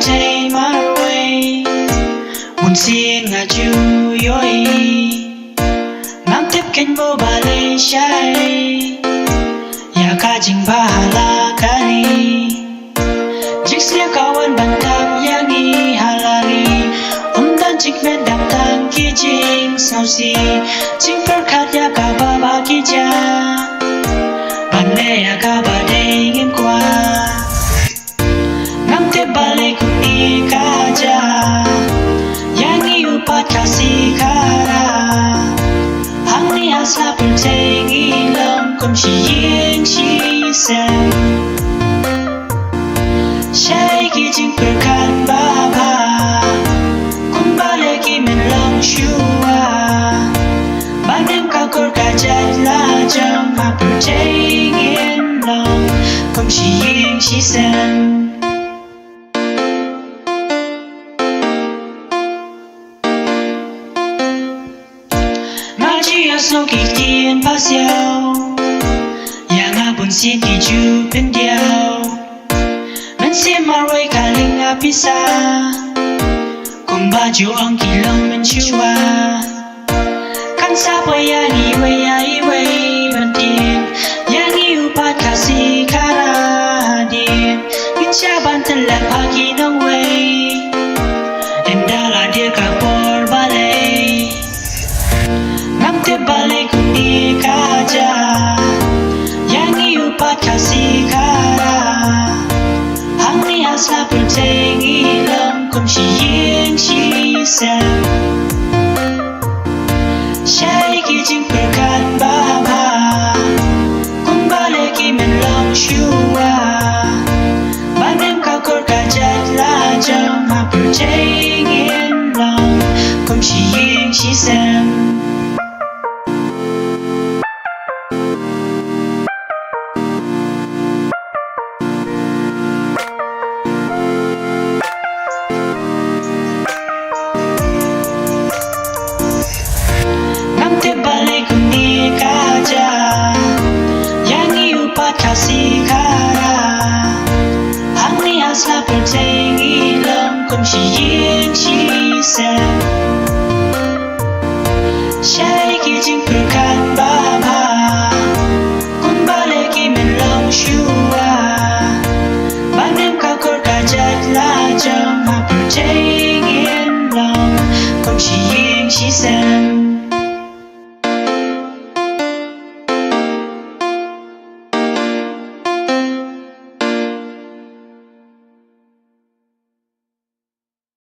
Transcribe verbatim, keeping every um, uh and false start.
Te marwei, bun sien nga ju ïohi. Ngam tip kein mo balei shai ïa ka jingbha ha la ka ri. Jingsniew ka wan ban tap ïa ngi ha la ri. Ym don jingkmen, dap tang ki jingsngewsih. Jingpyrkhat ïa kaba bha ki jia, ban leh ïa kaba dei ngim kwah. Ngam tip balei kumne ka jia ïa ngi u paid Khasi Khara. Hangne ha Slap Pyrthei ngi long kum shi ïing shi sem. Shai ki jingpyrkhat ba bha, kumba leh ki men long shuwa. Ban im ka kur ka jait la jong, ha pyrthei ngin long kum shi ïing shi sem. Nga ju ïohsngew ki ktien pasiaw ïa nga, bun sien ki ju pyndiaw. Mynsiem marwei ka ling ha pisa, kumba ju ong ki long mynshuwa. Kan sa poi ïa ngi iwei ïa iwei ban tip ïa ngi u paid Khasi Khara hadien. Ngin shah ban tyllep ha ki nongwei, ynda la dier ka por balei. Ngam tip balei kumne ka jia ïa ngi u paid Khasi Khara. Hangne ha Slap Pyrthei ngi long kum shi ïing shi sem. Shai ki jingpyrkhat ba bha, kumba leh ki men long shuwa. Ban im ka kur ka jait la jong, ha pyrthei ngin long kum shi ïing shi sem. Ngam tip balei kumne ka jia ïa ngi u paid Khasi Khara. Hangne ha Slap Pyrthei ngi long kum shi ïing shi sem. Shai ki jingpyrkhat ba bha, kumba leh ki men long shuwa. Ban im ka kur ka jait la jong, ha pyrthei ngin long kum shi ïing shi sem.